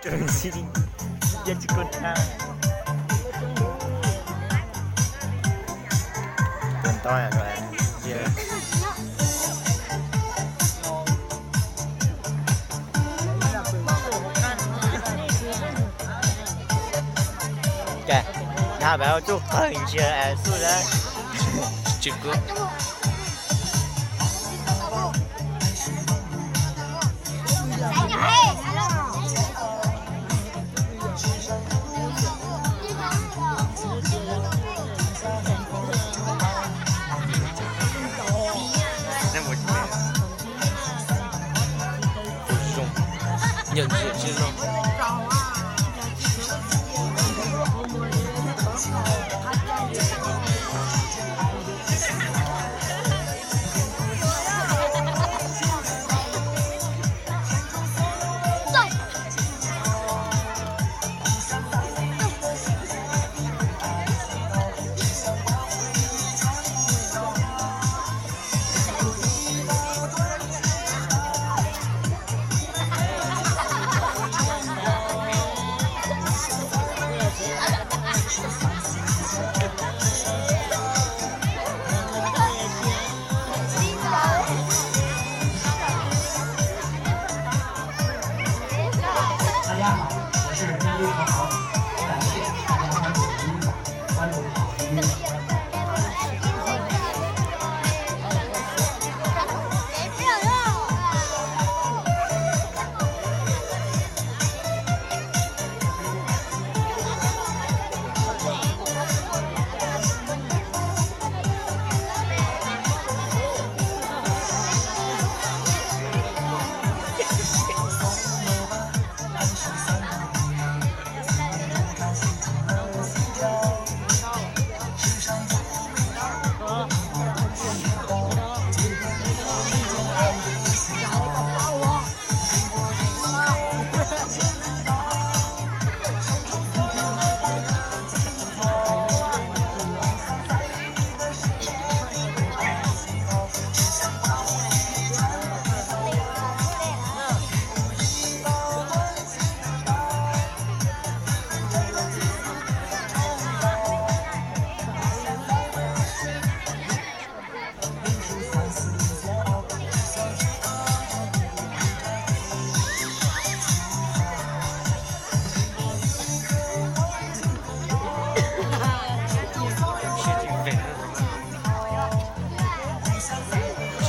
City, ya tsis koj thab. Tuần to rồi. Kìa, nag peb ua tsuj qawg ntsia xub lawm. Tsis kub. Nhận diện trên lông.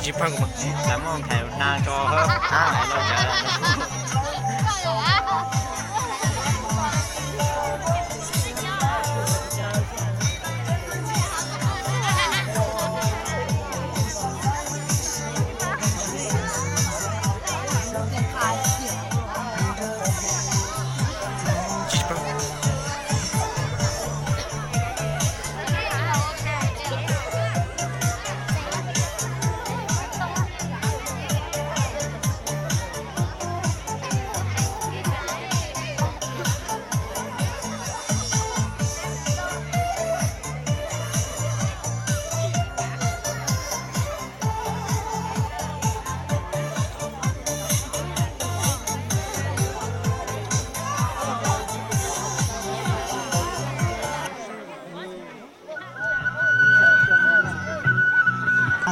Tsis pheej kuv mas, lawv muaj nqhis na tso hab, hais los cas.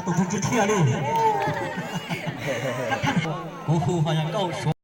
Tus thawj tswj thiaj li. Kuv hu ho yog nkauj suav.